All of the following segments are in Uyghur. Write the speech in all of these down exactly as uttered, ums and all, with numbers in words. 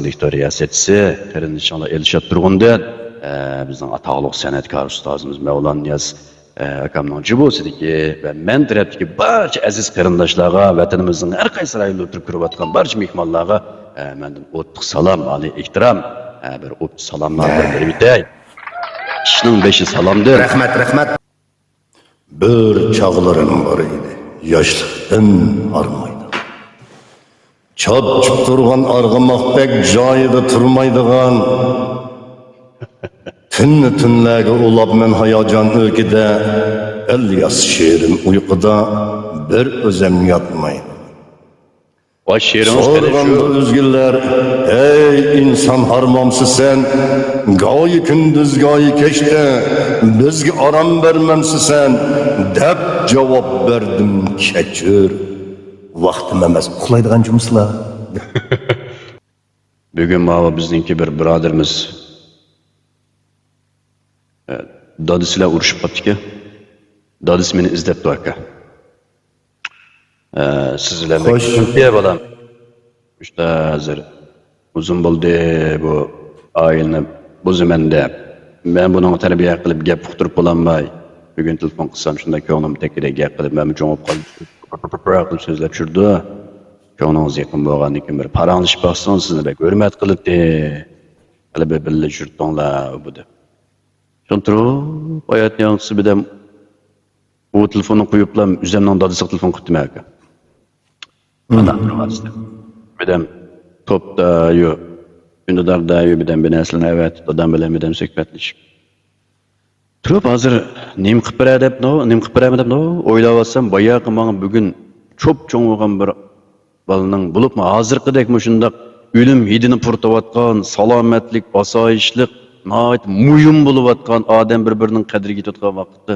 سېكتور رىياسەتچىسى قېرىندىشىڭلار ئېلشات تۇرغۇندىن، ئە، بىزنىڭ ئاتاقلىق سەنئەتكار ئۇستازىمىز مەۋلان نىياز، ئە، ئاكامنىڭ جۇبۇسىدىكى ۋە مەن تەرەپتىكى بارچە ئەزىز قېرىنداشلارغا، ۋەتىنىمىزنىڭ ھەر قايسى رايونىدا تۇرۇپ كۆرۈۋاتقان بارچە مېھمانلارغا، ئە، مەندىن ئوتلۇق سالام، ئالىي ئېھتىرام، ئە، بىر ئوتلۇق سالاملار بىلدۈرۈپ ئۆتەي. ئىشنىڭ بېشى سالامدىن. رەھمەت، رەھمەت. بىر چاغلىرىم بار ئىدى، ياشلىقتىن ھارمايدىغان. چاپچىپ تۇرغان ئارغىماقتەك جايىدا تۇرمايدىغان. تۈننى تۈنلەرگە ئۇلاپ مەن ھاياجان ئۆلكىدە، ئەل ياز شېرىن ئۇيقۇدا بىر ئۆزەم ياتمايدىغان. ۋاي، شېئىرىڭىز قېنى شۇ؟ سورىغاندا ئۆزگىلەر، «ئەي ئىنسان، ھارمامسىسەن؟ گاھى كۈندۈز، گاھى كەچتە بىزگە ئارام بەرمەمسىسەن؟» دەپ جاۋاب بەردىم، «كەچۈر، ۋاقتىم ئەمەس، ئۇخلايدىغان جۇمۇسىلا.» بۈگۈن ماۋۇ بىزنىڭكى بىر بۇرادىرىمىز، ئە، دادىسى بىلەن ئۇرۇشۇپ قاپتىكەن. دادىسى مېنى ئىزدەپتۇ، ئاكا. ئە، سىز بىلەن بەك خوش. كۆپىيە بالام. ئىشتا ھازىر ئۇزۇن بولدى بۇ ئائىلىنى بۇزىمەن دەپ. مەن بۇنىڭغا تەربىيە قىلىپ گەپ ئۇقتۇرۇپ بولالماي، بۈگۈن تېلېفون قىلسام شۇنداق كۆڭلۈم تەككىدەك گەپ قىلىپ، مەنمۇ چوڭىيىپ قالدىم. قىلىپ سۆزلەپ چۈشۈردى. كۆڭلىڭىز يېقىن بولغاندىن كېيىن بىر پاراڭلىشىپ باقسىڭىز، سىزنى بەك ھۆرمەت قىلاتتى. ھېلى بىر بىللە يۈرتتۈڭلار بۇ دەپ. شۇنداق تۇرۇپ ھاياتنىڭ ياڭزىسى بىردەم ئۇ تېلېفوننى قويۇپلا ئۆزەمنىڭ دادىسىغا تېلېفون قىپتىمەن، ئاكا. مم. ئانا تۇرغان ئىستەپ. بىردەم توپتا يو، ئۈندىداردا يو، بىردەم بىر نەرسىلەرنى ئەۋەتىپ، دادام بىلەن بىردەم سۆھبەتلىشىپ. تۇرۇپ ھازىر نېمە قىپ بېرە دەپ، نو، نېمە قىپ بېرەمەن دەپ، نو، ئويلاۋاتسام، باياقى ماڭا بۈگۈن چوپ-چوڭ بولغان بىر بالىنىڭ، بولۇپمۇ ھازىرقىدەك مۇشۇنداق ئۆلۈم ھىدىنى پۇرىتىۋاتقان، سالامەتلىك، ئاسايىشلىق، ناھايىتى مۇھىم بولۇۋاتقان ئادەم بىر-بىرىنىڭ قەدرىگە يېتىۋاتقان ۋاقىتتا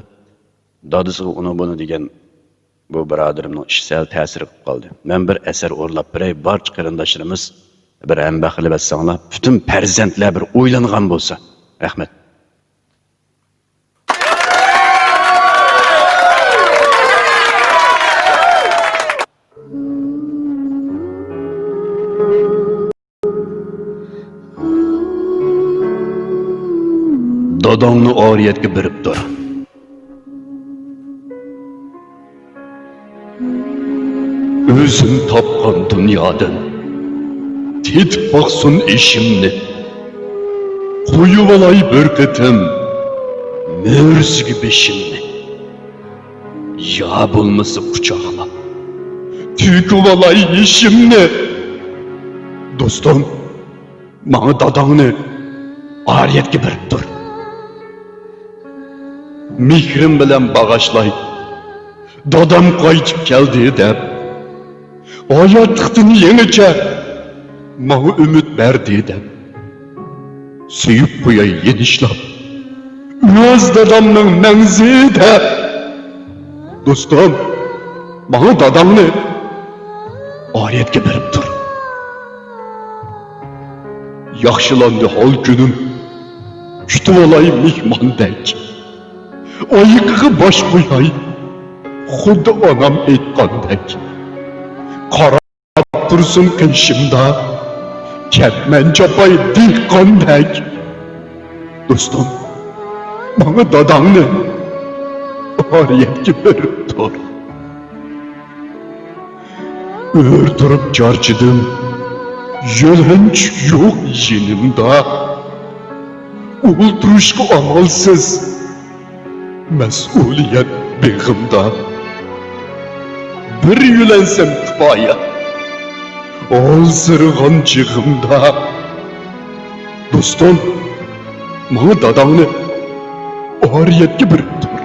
دادىسىغا ئۇنى بۇنى دېگەن بۇ بۇرادىرىمنىڭ ئىشى سەل تەسىر قىلىپ قالدى. مەن بىر ئەسەر ئورلاپ بېرەي، بارچە قېرىنداشلىرىمىز بىر ھەمبەھىرلىۋەتسەڭلار، پۈتۈن پەرزەنتلەر بىر ئويلانغان بولسا. رەھمەت. داداڭنى ئارىيەتكە بېرىپ تۇر. ئۆزۈم تاپقان دۇنيادىن تېتىپ باقسۇن ئېشىمنى. قويۇۋالاي بىر قېتىم مۈرىسىگە بېشىمنى. يا بولمىسا قۇچاقلاپ تۆكۈۋالاي يېشىمنى. دوستۇم، ماڭا داداڭنى ئارىيەتكە بېرىپ تۇر. مېھرىم بىلەن باغاشلاي، دادام قايتىپ كەلدى دەپ، ھاياتلىقتىن يېڭىچە ماڭا ئۈمىد بەردى دەپ، سۆيۈپ قوياي يېنىشلاپ ئۆز دادامنىڭ مەڭزىدە. دوستۇم، ماڭا داداڭنى ئارىيەتكە بېرىپ تۇر. ياخشىلاندى ھال كۈنۈم، كۈتۈۋالاي مېھماندەك. ئايىقىغا باش قوياي، خۇددى ئانام ئېيتقاندەك. قارا تۇرسۇن قېشىمدا، كەتمەن چاپاي دېھقاندەك. دوستۇم، ماڭا داداڭنى ئارىيەتكە بېرىپ تۇر. ئۆر تۇرۇپ چارچىدىم، يۆلەنچۈك يوق يېنىمدا. ئولتۇرۇشقا ئامالسىز، مەسئۇلىيەت بېغىمدا. بىر يۆلەنسەم كۇپايە، ھالسىرىغان چېغىمدا. دوستۇم، ماڭا داداڭنى ئارىيەتكە بېرىپ تۇر.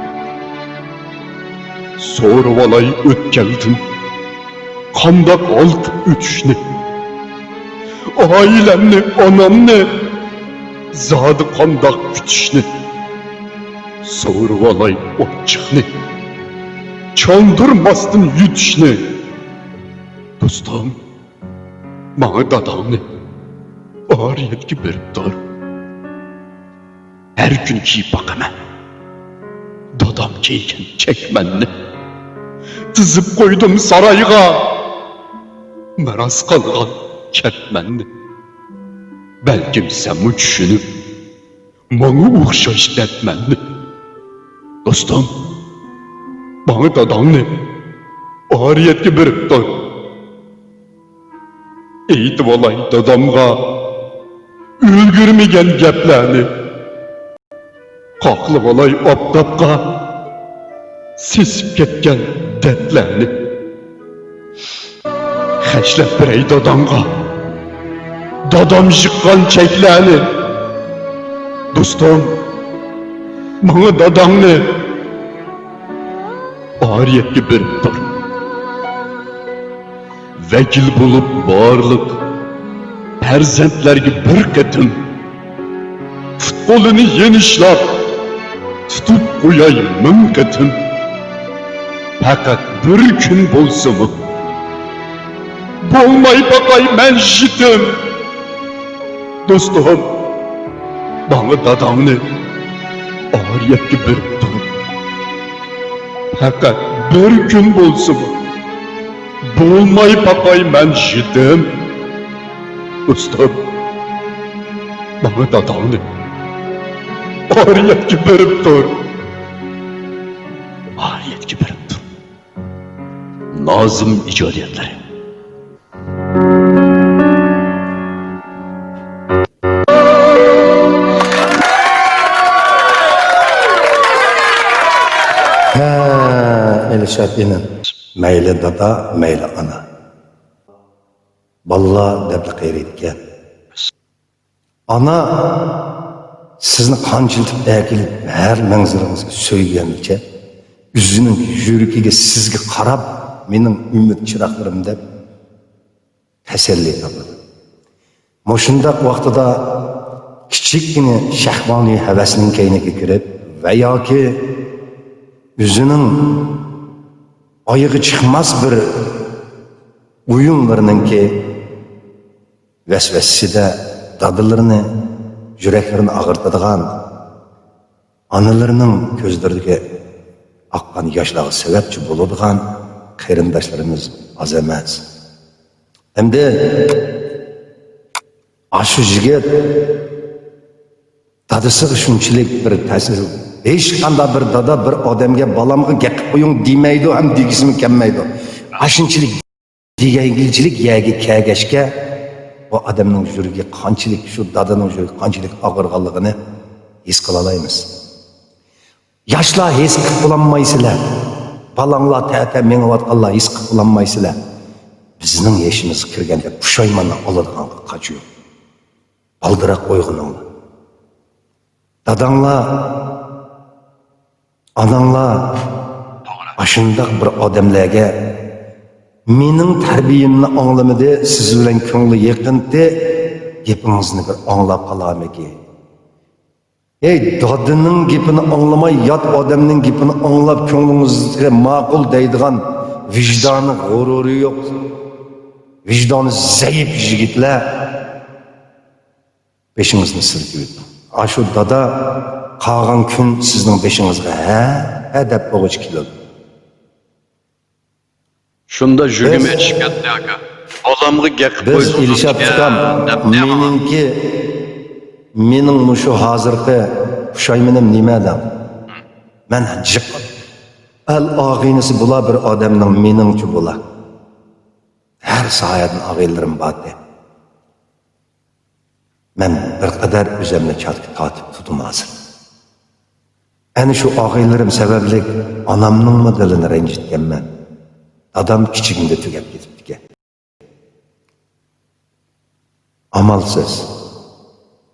سورىۋالاي ئۆتكەلدىن قانداق ھالقىپ ئۆتۈشنى، ئائىلەمنى، ئانامنى زادى قانداق كۈتۈشنى. سورىۋالاي ئاچچىقنى، چاندۇرماستىن يۇتۇشنى. دوستۇم، ماڭا داداڭنى ئارىيەتكە بېرىپ تۇر. ھەر كۈنى كىيىپ باقىمەن دادام كىيگەن چەكمەننى. تىزىپ قويدۇم سارايغا مىراس قالغان كەتمەننى. بەلكىم سەنمۇ چۈشىنىپ، ماڭا ئوخشاش دەردمەننى. دوستۇم، ماڭا داداڭنى ئارىيەتكە بېرىپ تۇر. ئېيتىۋالاي دادامغا ئۈلگۈرمىگەن گەپلەرنى. قاقلىۋالاي ئاپتاپقا سېسىپ كەتكەن دەردلەرنى. خەجلەپ بېرەي داداڭغا دادام يىغقان چەكلەرنى. دوستۇم، ماڭا داداڭنى ئارىيەتكە بېرىپ تۇر. ۋەكىل بولۇپ بارلىق پەرزەنتلەرگە بىر قېتىم، پۇت-قولىنى يېنىشلاپ تۇتۇپ قوياي مىڭ قېتىم. پەقەت بىر كۈن بولسىمۇ، بولماي باقاي مەن يېتىم. دوستۇم، ماڭا داداڭنى ئارىيەتكە بېرىپ تۇر. پەقەت بىر كۈن بولسىمۇ، بولماي باقاي مەن يېتىم. دوستۇم، ماڭا داداڭنى ئارىيەتكە بېرىپ تۇر. ئارىيەتكە بېرىپ تۇر. نازىم ئىجادىيەتلىرى. ھە، ئېلىشات ئىنىم. مەيلى دادا، مەيلى ئانا. بالىلار دەپلا قېرىيدىكەن. ئانا سىزنى قانچىلىتىپ ئەكېلىپ، ھەر مەنزىرىڭىزگە سۆيگەنچە، ئۆزىنىڭ يۈرىكىگە، سىزگە قاراپ، مېنىڭ ئۈمىد چىراغلىرىم دەپ تەسەللى تاپىدۇ. مۇشۇنداق ۋاقتىدا كىچىككىنە شەھۋانىي ھەۋەسنىڭ كەينىگە كىرىپ ۋە ياكى ئۆزىنىڭ ئايىغى چىقماس بىر ئويۇنلىرىنىڭكى ۋەسۋەسىسىدە دادىلىرىنى، يۈرەكلىرىنى ئاغرىتىدىغان، ئانىلىرىنىڭ كۆزلىرىدىكى ئاققان ياشلارغا سەۋەبچى بولىدىغان قېرىنداشلىرىمىز ئاز ئەمەس. ئەمدى ئاشۇ يىگىت دادىسىغا شۇنچىلىك بىر تەسىر، ھېچقانداق بىر دادا بىر ئادەمگە «بالامغا گەپ قىلىپ قويۇڭ» دېمەيدۇ ھەم دېگۈسىمۇ كەلمەيدۇ. ئاشۇنچىلىك دېگەنگىچىلىك يەرگە كەلگەچكە، بۇ ئادەمنىڭ يۈرىكى قانچىلىك، شۇ دادىنىڭ يۈرىكى قانچىلىك ئاغرىغانلىقىنى ھېس قىلالايمىز. ياشلار ھېس قىلىپ بولالمايسىلەر. بالاڭلار تەتە مېڭىۋاتقانلار ھېس قىلىپ بولالمايسىلەر. بىزنىڭ يېشىمىزغا كىرگەندە پۇشايماننى ئالىدىغانغا قاچا يوق. بالدۇراق ئويغىنىڭلار. داداڭلار، ئاناڭلار ئاشۇنداق بىر ئادەملەرگە «مېنىڭ تەربىيەمنى ئاڭلىمىدى، سىز بىلەن كۆڭلى يېقىنتى، گېپىڭىزنى بىر ئاڭلاپ قالارمىكىن؟» ھەي، دادىنىڭ گېپىنى ئاڭلىماي، يات ئادەمنىڭ گېپىنى ئاڭلاپ، كۆڭلىڭىزگە ماقۇل دەيدىغان ۋىجدانى، غۇرۇرى يوق، ۋىجدانى زەئىپ يىگىتلەر بېشىڭىزنى سىلكىۋېتىڭ. ئاشۇ دادا قالغان كۈن سىزنىڭ بېشىڭىزغا ھە، ھە دەپ بولغۇچە كېلىدۇ. شۇندا يۈرىكىم ئېچىشىپ كەتتى، ئاكا. بالامغا گەپ قىلىپ قويسىڭىز ئۇكام، دەپ دەيمەن. مېنىڭكى، مېنىڭ مۇشۇ ھازىرقى پۇشايمىنىم نېمە دەڭ؟ مەن جىق ئەل ئاغىنىسى بولا بىر ئادەمنىڭ، مېنىڭچۇ بولا. ھەر ساھەدىن ئاغىنىلىرىم بارتى. مەن بىر قەدەر ئۆزۈمنى چاتىقى تارتىپ تۇردۇم ھازىر. ئەنە شۇ ئاغىنىلىرىم سەۋەبلىك ئانامنىڭمۇ دىلىنى رەنجىتكەنمەن. دادام كىچىكىمدە تۈگەپ كېتىپتىكەن. ئامالسىز.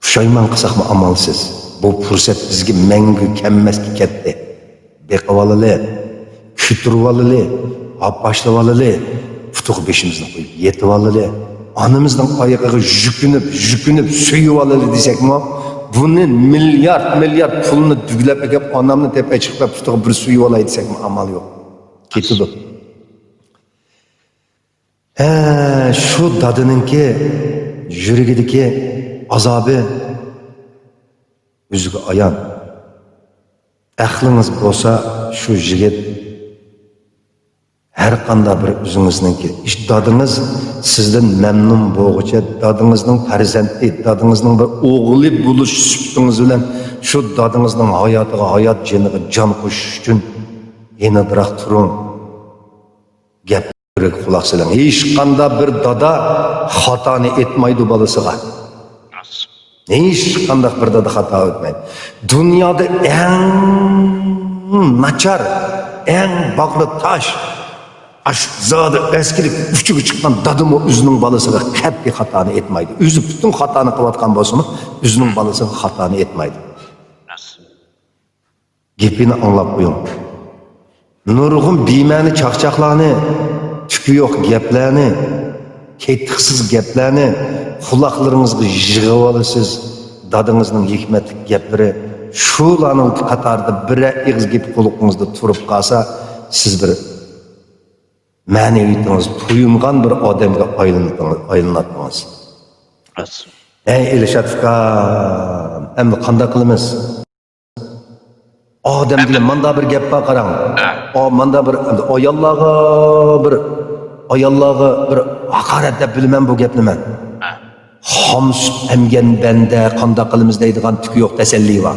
پۇشايمان قىلساقمۇ ئامالسىز. بۇ پۇرسەت بىزگە مەڭگۈ كەلمەسكە كەتتى. بېقىۋالىلى، كۆتۈرۈۋالىلى، ئاپاشلىۋالىلى، پۇتىغا بېشىمىزنى قويۇپ يېتىۋالىلى. ئانىمىزنىڭ ئايىغىغا يۈكۈنۈپ، يۈكۈنۈپ سۆيۈۋالىلى دېسەكمۇ، بۇنى مىليارد، مىليارد پۇلنى دۈگلەپ ئەكەپ، ئانامنى تېپىپ چىقىپ، پۇتىغا بىر سۆيۈۋالاي دېسەكمۇ ئامال يوق. كېتىدۇ. ھە، شۇ دادىنىڭكى يۈرىكىدىكى ئازابى ئۆزىگە ئايان. ئەقلىڭىز بولسا، شۇ يىگىت ھەر قانداق بىر ئۆزىڭىزنىڭكى ئىش، دادىڭىز سىزدىن مەمنۇن بولغۇچە، دادىڭىزنىڭ پەرزەنتى، دادىڭىزنىڭ بىر ئوغلى بولۇش سۈپىتىڭىز بىلەن شۇ دادىڭىزنىڭ ھاياتىغا ھايات، جېنىغا جان قوشۇش ئۈچۈن يېنىدىراق تۇرۇڭ. گەپلىرىگە قۇلاق سېلىڭ. ھېچقانداق بىر دادا خاتانى ئېيتمايدۇ بالىسىغا. ھېچقانداق بىر دادا خاتا ئۆتمەيدۇ. دۇنيادا ئەڭ ناچار، ئەڭ باغرى تاش، ئاش زادى ئەسكىلىك ئۇچىغا چىققان دادىمۇ ئۆزىنىڭ بالىسىغا قەتئىي خاتانى ئېيتمايدۇ. ئۆزى پۈتۈن خاتانى قىلىۋاتقان بولسىمۇ، ئۆزىنىڭ بالىسىغا خاتانى ئېيتمايدۇ. گېپىنى ئاڭلاپ قويۇڭ. نۇرغۇن بىمەنە چاقچاقلارنى، تۈكى يوق گەپلەرنى، تېتىقسىز گەپلەرنى قۇلاقلىرىڭىزغا يىغىۋالىسىز. دادىڭىزنىڭ ھېكمەتلىك گەپلىرى شۇلارنىڭ قاتارىدا بىرەر ئېغىز گېپى قۇلىقىڭىزدا تۇرۇپ قالسا، سىز بىر مەنىۋىيىتىڭىز تويۇنغان بىر ئادەمگە ئايلىنىتىڭىز-، ئايلىناتتىڭىز. ئەي ئىلشات ئۇكام، ئەمدى قانداق قىلىمىز؟ ئادەم دېگەن ماندا بىر گەپ بار، قاراڭ. ئا، ماندا بىر، ئاياللارغا بىر، ئاياللارغا بىر ھاقارەت دەپ بىلىمەن بۇ گەپنى مەن. خام سۈت ئەمگەن بەندە قانداق قىلىمىز دەيدىغان تۈكى يوق تەسەللى بار.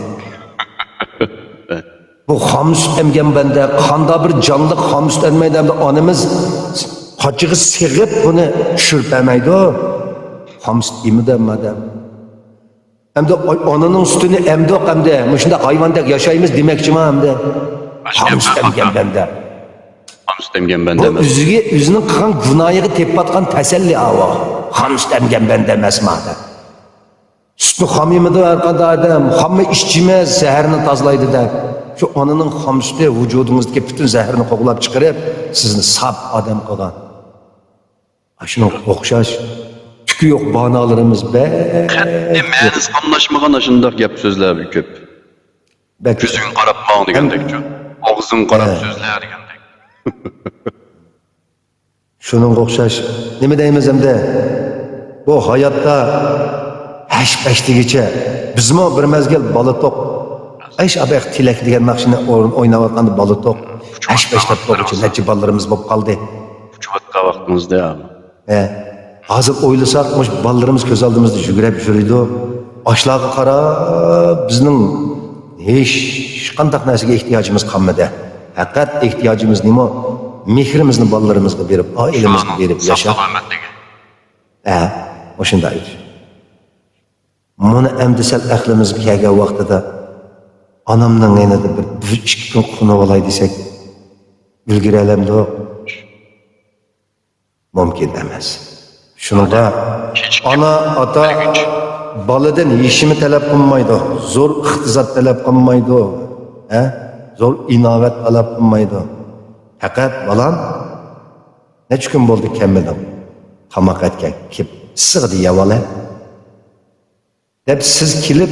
بۇ خام سۈت ئەمگەن بەندە قانداق بىر جانلىق خام سۈت ئەممەيدۇ، ئەمدى ئانىمىز قاچىغا سىغىپ بۇنى چۈشۈرۈپ بەرمەيدۇ. خام سۈت ئېمىدۇ ئەمما ئادەم. ئەمدى ئانىنىڭ سۈتىنى ئەمدۇق ئەمدى، مۇشۇنداق ھايۋاندەك ياشايمىز دېمەكچىما ئەمدى؟ خام سۈت ئەمگەن بەندە. خام سۈت ئەمگەن بەندە بۇ ئەمەس. ئۆزىگە، ئۆزىنىڭ قىلغان گۇناھىغا تېپىۋاتقان تەسەللى ئاۋۇ. خام سۈت ئەمگەن بەندە ئەمەسما دەپ. سۈتنى خام ئېمىدۇ ھەر قانداق ئادەم، خاممۇ ئىچىمىز، زەھەرنى تازىلايدۇ دەپ. شۇ ئانىنىڭ خام سۈتى ۋۇجۇدىڭىزدىكى پۈتۈن زەھەرنى قوغلاپ چىقىرىپ، سىزنى ساپ ئادەم قىلغان. ئاشۇنىڭغا ئوخشاش تۈكى يوق باھانالىرىمىز بەك قەتئىي كۆپ. مەنىسى قاملاشمىغان ئاشۇنداق گەپ سۆزلەر كۆپ. بەك كۆزۈڭگە قاراپ ماڭ دېگەندەكچۇ. ئاغزىڭغا قاراپ سۆزلە دېگەندەك. شۇنىڭغا ئوخشاش نېمە دەيمىز ئەمدى؟ بۇ ھاياتتا ھەش-پەش دېگۈچە بىزمۇ بىر مەزگىل بالا توق. ئەش ئابەخ تىلەك دېگەن ناخشىنى ئورۇن ئويناۋاتقاندا بالا توق. ھەش-پەش دەپ تۇرغۇچە نەچچە بالىلىرىمىز بولۇپ قالدى. ئۇچۇۋاتقان ۋاقتىمىزدا. ھە. ھازىر ئويلىساق، مۇشۇ بالىلىرىمىز كۆز ئالدىمىزدا يۈگۈرۈپ يۈرىدۇ. ئاشۇلارغا قاراپ، بىزنىڭ ھېچقانداق نەرسىگە ئېھتىياجىمىز قالمىدى. پەقەت ئېھتىياجىمىز نېمە؟ مېھرىمىزنى بالىلىرىمىزغا بېرىپ، ئائىلىمىزگە بېرىپ ياشاپ. ھە، مۇشۇنداق ئىدى. مانا ئەمدى سەل ئەقلىمىزگە كەلگەن ۋاقتىدا ئانامنىڭ يېنىدا بىر، بىر ئىككى كۈن قونۇۋالاي دېسەك، ئۈلگۈرەلەمدۇق؟ مۇمكىن ئەمەس. شۇنىڭغا ئانا، ئاتا بالىدىن ھېچنېمە تەلەپ قىلمايدۇ، زور ئىقتىساد تەلەپ قىلمايدۇ، ھە؟ زور ئىناۋەت تەلەپ قىلمايدۇ. پەقەت، بالام، نەچچە كۈن بولدى كەلمىدىڭ؟ تاماق ئەتكەن، كېلىپ ئىسسىغىدا يەۋالە. دەپ سىز كېلىپ،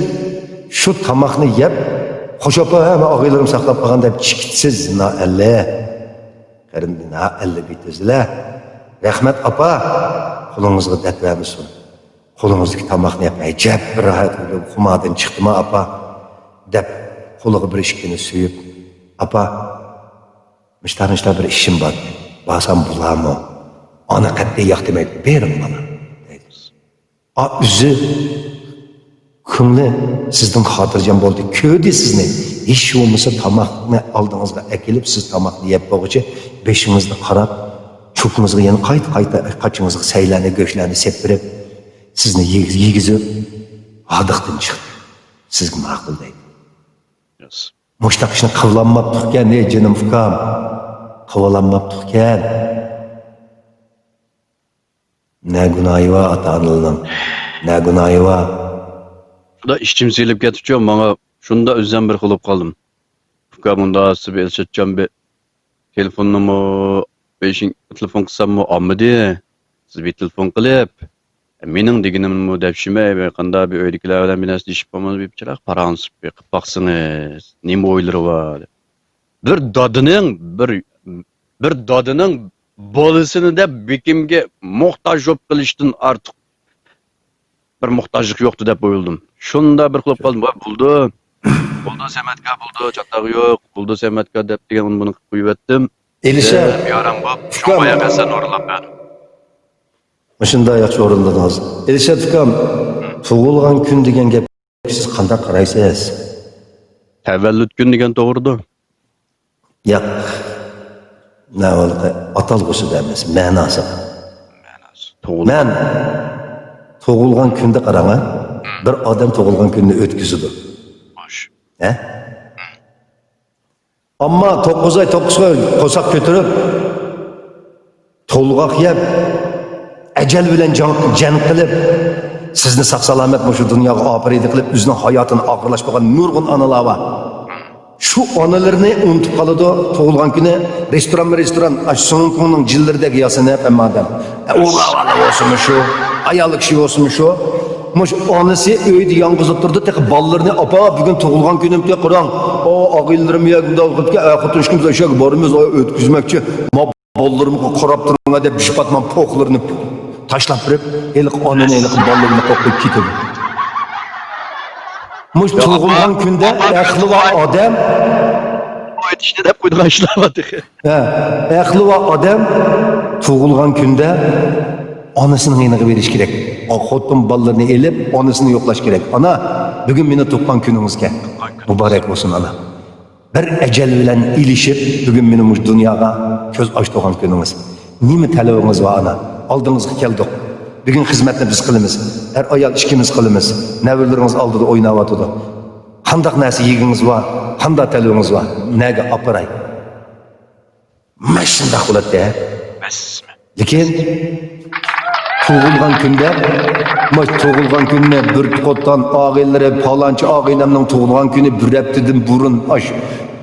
شۇ تاماقنى يەپ، خوش ئاپا، ھە، مەن ئاغىنىلىرىم ساقلاپ قالغان دەپ چىقىپسىز، نائەللى. قېرىندى نائەللى بىتىزلە. رەھمەت ئاپا، قولىڭىزغا دەرد بەرمىسۇن. قولىڭىزدىكى تاماقنى يەپ، ئەجەب بىر راھەت، خۇماردىن چىقتىما ئاپا؟ دەپ قولىغا بىر ئىككىنى سۆيۈپ، ئاپا، مۇشتار، مۇشتار بىر ئىشىم بار. بارسام بولارمۇ؟ ئانا قەتئىي ياق دېمەيدۇ، بېرىڭ بالا، دەيدۇ. ئا، ئۆزى كۆڭلى سىزدىن خاتىرجەم بولدى، كۆردى سىزنى. ھېچ بولمىسا تاماقنى ئالدىڭىزغا ئەكېلىپ، سىز تاماقنى يەپ بولغۇچە بېشىڭىزنى قاراپ، چوكىڭىزغا يەنە قايتا-قايتا قاچىڭىزغا سەيلەرنى، گۆشلەرنى سېپىرىپ، سىزنى يېگ-، يېگۈزۈپ، ھاردۇقتىن چىقتى. سىزگە ماقۇل دەيدۇ. مۇشۇنداق ئىشنى قىلالماپتۇقكەن، ئەي جېنىم ئۇكام، قىلالماپتۇقكەن. نە گۇناھى بار ئاتا-ئانىلارنىڭ؟ نە گۇناھى بار؟ خۇدا ئىچىم سېلىپ كەتتىچۇ ماڭا، شۇندا ئۆزۈم بىر خىل بولۇپ قالدىم. ئۇكا مۇندا سىبى ئىلشاتجان بى تېلېفوننىمۇ، بېشىڭ تېلېفون قىلساممۇ ئالمىدى. سىز بىر تېلېفون قىلىپ، مېنىڭ دېگىنىمنىمۇ دەپشىمەي، بىر قانداق بىر ئۆيدىكىلەر بىلەن بىر نەرسە دېيىشىپ بولمىدى، بىر چىراغ پاراڭلىشىپ بېقىپ باقسىڭىز، نېمە ئويلىرى بار؟ بىر دادىنىڭ، بىر، بىر دادىنىڭ بالىسىنى دەپ بېكىمگە موھتاج بولۇپ قېلىشتىن ئارتۇق بىر موھتاجلىق يوقتۇ دەپ ئويلىدىم. شۇنداق بىر قىلىپ قالدىم. ۋاي، بولدى. بولدى، سەمەتكار بولدى، چاتاق يوق. بولدى، سەمەتكار دەپ دېگەن ئۇنى بۇنى قىلىپ قويۇۋەتتىم. ئېلىشا، يارام بوپ، ئۇكام. شۇڭغا ياقەسەن ئورۇنلاپ بەر. مۇشۇنداق ياخشى ئورۇنلىدىڭىز. ئېلىشا ئۇكام، تۇغۇلغان كۈن دېگەن گەپ سىز قانداق قارايسىز؟ تەۋەللۇت كۈن دېگەن توغرىدۇ. ياق. نەۋالىقى ئاتالغۇسىدا ئەمەس، مەناسىدا. مەناسى. تۇغۇلغان. مەن تۇغۇلغان كۈندە قاراڭ، ھە؟ بىر ئادەم تۇغۇلغان كۈننى ئۆتكۈزىدۇ. خوش. ھە؟ ئەمما توققۇز ئاي، توققۇز ئاي قورساق كۆتۈرۈپ، تولغاق يەپ، ئەجەل بىلەن جەڭ، جەڭ قىلىپ، سىزنى ساق-سالامەت مۇشۇ دۇنياغا ئاپىرىدە قىلىپ، ئۆزىنىڭ ھاياتىنى ئاخىرلاشتۇرغان نۇرغۇن ئانىلار بار. شۇ ئانىلىرىنى ئۇنتۇپ قالىدۇ، تۇغۇلغان كۈنى رېستورانمۇ رېستوران، ئاشۇ سۇڭكۇڭنىڭ جىنلىرىدەك ياسىنىپ، ھەممە ئادەم. ئە، ئوغۇل بالا بولسىمۇ شۇ، ئايال كىشى بولسىمۇ شۇ. مۇشۇ ئانىسى ئۆيدە يالغۇز ئولتۇرىدۇ، تېخى بالىلىرىنى، «ئاپا، بۈگۈن تۇغۇلغان كۈنۈمكەن، قاراڭ، ئا، ئاغىنىلىرىم يەردە ئولتۇرۇپكەن، ئە، خوتۇن ئىككىمىز ئاشۇ يەرگە بارىمىز، ئا، ئۆتكۈزمەكچى، ما بالىلىرىمغا قاراپ تۇرۇڭلار» دەپ، بىر پاتمان پوخلىرىنى تاشلاپ بېرىپ، ھېلىقى ئانىنى، ھېلىقى بالىلىرىنى قوغلاپ كېتىدۇ. مۇشۇ تۇغۇلغان كۈندە ئەقلى بار ئادەم، ئېيتىشنى دەپ قويىدىغان ئىشلار بار تېخى. ھە، ئەقلى بار ئادەم تۇغۇلغان كۈندە ئانىسىنىڭ يېنىغا بېرىش كېرەك. خوتۇن بالىلىرىنى ئېلىپ، ئانىسىنى يوقلاش كېرەك. «ئانا، بۈگۈن مېنىڭ تۇغقان كۈنۈڭكەن. مۇبارەك بولسۇن، ئانا. بىر ئەجەل بىلەن ئېلىشىپ، بۈگۈن مېنى مۇشۇ دۇنياغا كۆز ئاچتۇرغان كۈنىڭىز. نېمە تەلىپىڭىز بار، ئانا؟ ئالدىڭىزغا كەلدۇق. بۈگۈن خىزمەتنى بىز قىلىمىز. ئەر-ئايال ئىككىمىز قىلىمىز. نەۋرىلىرىڭىز ئالدىدا ئويناۋاتىدۇ. قانداق نەرسە يېگۈڭىز بار؟ قانداق تەلىپىڭىز بار؟ نەگە ئاپىراي؟» مانا شۇنداق بولاتتى، ھە؟ لېكىن تۇغۇلغان كۈندە، مانا تۇغۇلغان كۈننى بىر قوتان ئاغىنىلىرى، پالانچى ئاغىنەمنىڭ تۇغۇلغان كۈنى بىر ھەپتىدىن بۇرۇن، ئاش،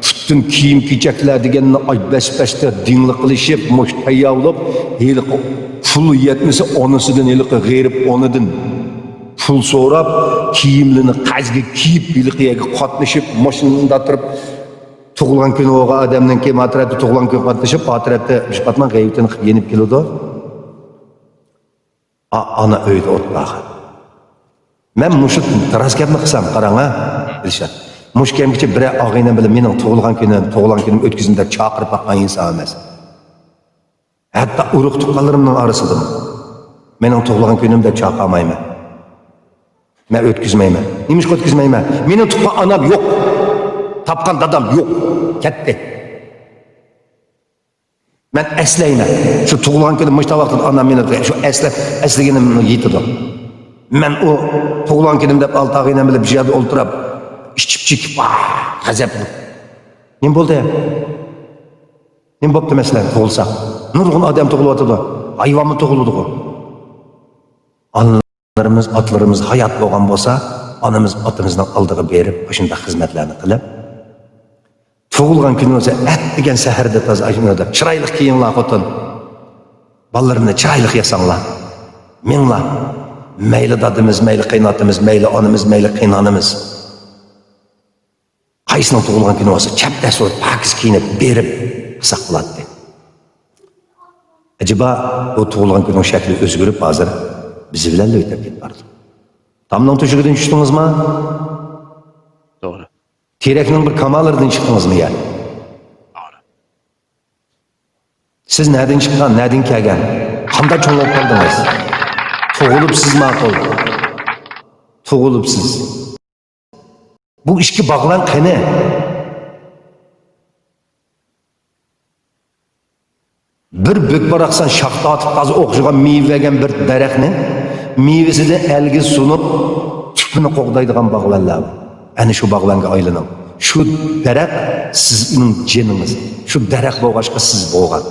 پۈتۈن كىيىم-كېچەكلەر دېگەننى، ئاي، بەش-بەشتە دىڭلىق قىلىشىپ، مۇش تەييار بولۇپ، ھېلىقى پۇل يەتمىسە، ئانىسىدىن، ھېلىقى غېرىب ئانىدىن پۇل سوراپ، كىيىملىرىنى قەرزگە كىيىپ، ھېلىقى يەرگە قاتنىشىپ، ماشىنىدا تۇرۇپ، تۇغۇلغان كۈنى بولغان ئادەمنىڭكى ما تەرەپتە تۇغۇلغان كۈنى قاتنىشىپ، ما تەرەپتە بىر پاتمان غەيۋىتىنى قىلىپ يېنىپ كېلىدۇ. ئا-، ئانا ئۆيدە ئولتۇرغان. مەن مۇشۇ راست گەپنى قىلسام، قاراڭ ھە، دىلشات. مۇشۇ كەمگىچە بىرەر ئاغىنەم بىلەن مېنىڭ تۇغۇلغان كۈنۈم، تۇغۇلغان كۈنۈم ئۆتكۈزۈڭ دەپ چاقىرىپ باققان ئىنسان ئەمەس. ھەتتا ئۇرۇق-تۇغقانلىرىمنىڭ ئارىسىدىمۇ مېنىڭ تۇغۇلغان كۈنۈم دەپ چاقىرمايمەن. مەن ئۆتكۈزمەيمەن. نېمىشقا ئۆتكۈزمەيمەن؟ مېنىڭ تۇغقان ئانام يوق. تاپقان دادام يوق. كەتتى. مەن ئەسلەيمەن. شۇ تۇغۇلغان كۈنى مۇشۇ ۋاقىتتا ئانام مېنى شۇ ئەسلەپ، ئەسلىگىنىم يېتىدۇ. مەن ئۇ تۇغۇلغان كۈنۈم دەپ ئالتە ئاغىنەم بىلەن بىر يەردە ئولتۇرۇپ، ئىچىپ چېكىپ، ۋاھ، غەزەپ. نېمە بولدى؟ نېمە بوپتۇ مەسىلەن، تۇغۇلسا؟ نۇرغۇن ئادەم تۇغۇلۇۋاتىدۇ. ھايۋانمۇ تۇغۇلىدىغۇ. ئانىلىرىمىز، ئاتىلىرىمىز ھايات بولغان بولسا، ئانىمىز ئاتىمىزنىڭ ئالدىغا بېرىپ، ئاشۇنداق خىزمەتلەرنى قىلىپ، تۇغۇلغان كۈنى بولسا، ئەتىگەن سەھەردە تازا ئاشۇنداق چىرايلىق كىيىڭلار خوتۇن. بالىلىرىمنى چىرايلىق ياساڭلار. مېڭىڭلار. مەيلى دادىمىز، مەيلى قېيىنئاتىمىز، مەيلى ئانىمىز، مەيلى قېيىنئانىمىز. قايسىنىڭ تۇغۇلغان كۈنى بولسا، چەبدەس بولۇپ، پاكىز كىيىنىپ بېرىپ قىلساق بولاتتى. ئەجەبا، بۇ تۇغۇلغان كۈننىڭ شەكلى ئۆزگىرىپ، ھازىر بىز بىلەنلا ئۆتۈپ كېتىپ بارىدۇ. تامنىڭ تۆشۈكىدىن چۈشتىڭىزما؟ توغرا. تېرەكنىڭ بىر كاماللىرىدىن چىقتىڭىزمۇ يا؟ توغرا. سىز نەدىن چىققان، نەدىن كەلگەن؟ قانداق چوڭ بولۇپ قالدىڭىز؟ تۇغۇلۇپسىز ماقۇل. تۇغۇلۇپسىز. بۇ ئىككى باغۋەن قېنى؟ بىر بۆك باراقسان شاخ تارتىپ تازا ئوخشىغان مېۋە بەرگەن بىر دەرەخنى مېۋىسىدىن ئەلگە سۇنۇپ، تۈپىنى قوغدايدىغان باغۋەنلەر بار. ئەنە شۇ باغۋەنگە ئايلىنىڭ. شۇ دەرەخ سىزنىڭ جېنىڭىز. شۇ دەرەخ بولغاچقا سىز بولغان.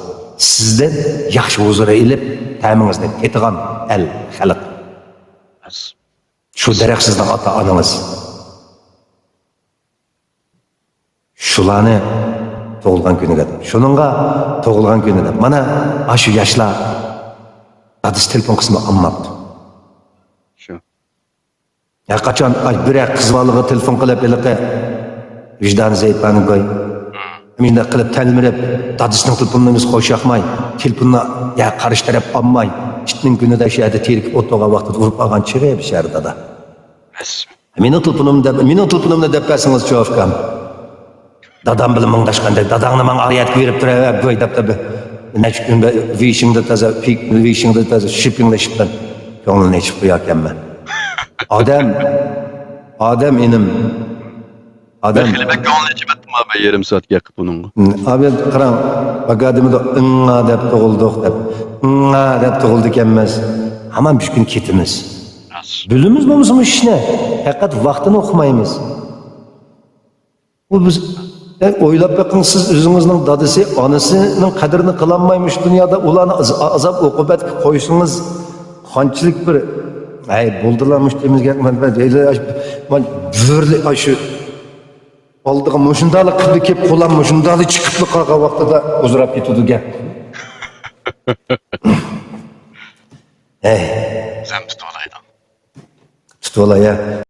سىزدىن ياخشى ھۇزۇر ئېلىپ، تەمىڭىزنى تېتىغان ئەل، خەلق. شۇ دەرەخ سىزنىڭ ئاتا-ئانىڭىز. شۇلارنى تۇغۇلغان كۈنىگە، شۇنىڭغا تۇغۇلغان كۈنى دەپ. مانا، ئاشۇ ياشلار دادىسى تېلېفون قىلسىمۇ ئالماپتۇ. شۇ. ھەر قاچان، ئاي، بىرەر قىز بالىغا تېلېفون قىلىپ، ھېلىقى ۋىجدانى زەئىپلارنى گوي. مۇشۇنداق قىلىپ تەلمۈرۈپ، دادىسىنىڭ تېلېفونىنى ئۆزى قوشاقماي، تېلېفوننى يا قارشى تەرەپ ئالماي، ئىتنىڭ كۈنىدە شۇ يەردە تېرىكىپ ئولتۇرغان ۋاقتىدا ئۇرۇپ ئالغان چېغى بىچارە دادا. مېنىڭ تېلېفونۇمنى دەپ، مېنىڭ تېلېفونۇمنى دەپ بەرسىڭىزچۇ، ئۇكام. دادام بىلەن مۇڭداشقاندەك، داداڭنى ماڭا ئارىيەتكە بېرىپ تۇراۋەر، گۇي دەپ، دەپ، نەچچە كۈن بىر ۋېيشىڭدا تازا، پىك-، ۋېيشىڭدا تازا شىپىڭلىشىپمەن. كۆڭلىنى ئېچىپ قوياركەنمەن. ئادەم، ئادەم ئىنىم، ئادەم. خېلى بەك كۆڭلىنى ئېچىۋەتتىم ھە، بىر يېرىم سائەتكە يېقىپ ئۇنىڭغا. ئابىل قاراڭ، باكادىمىدا ئىڭا دەپ تۇغۇلدۇق دەپ، ئىڭا دەپ تۇغۇلدىكەنمىز. ھامان بىر كۈن كېتىمىز. بىلىمىز بولمىسا مۇشۇ ئىشنى، پەقەت ۋاقتىنى ئۇقمايمىز. بۇ بىز، ئەي، ئويلاپ بېقىڭ، سىز ئۆزىڭىزنىڭ دادىسى، ئانىسىنىڭ قەدرىنى قىلالماي مۇشۇ دۇنيادا ئۇلارنى ئاز-، ئازاب ئوقۇبەتكە قويسىڭىز، قانچىلىك بىر، ئەي، بولدىلا مۇشۇ تېمىزگە، مەن، مەن، مەن، مەن بۆرىلى، ئاشۇ ئالدىغا مۇشۇنداقلا قىپلا كېلىپ، قولام مۇشۇنداقلا چىقىپلا قالغان ۋاقتىدا ئۇزراپ كېتىدۇ گەپ. ھەي. ئۆزەم تۇتۇۋالايدۇ. تۇتۇۋالاي، ھە.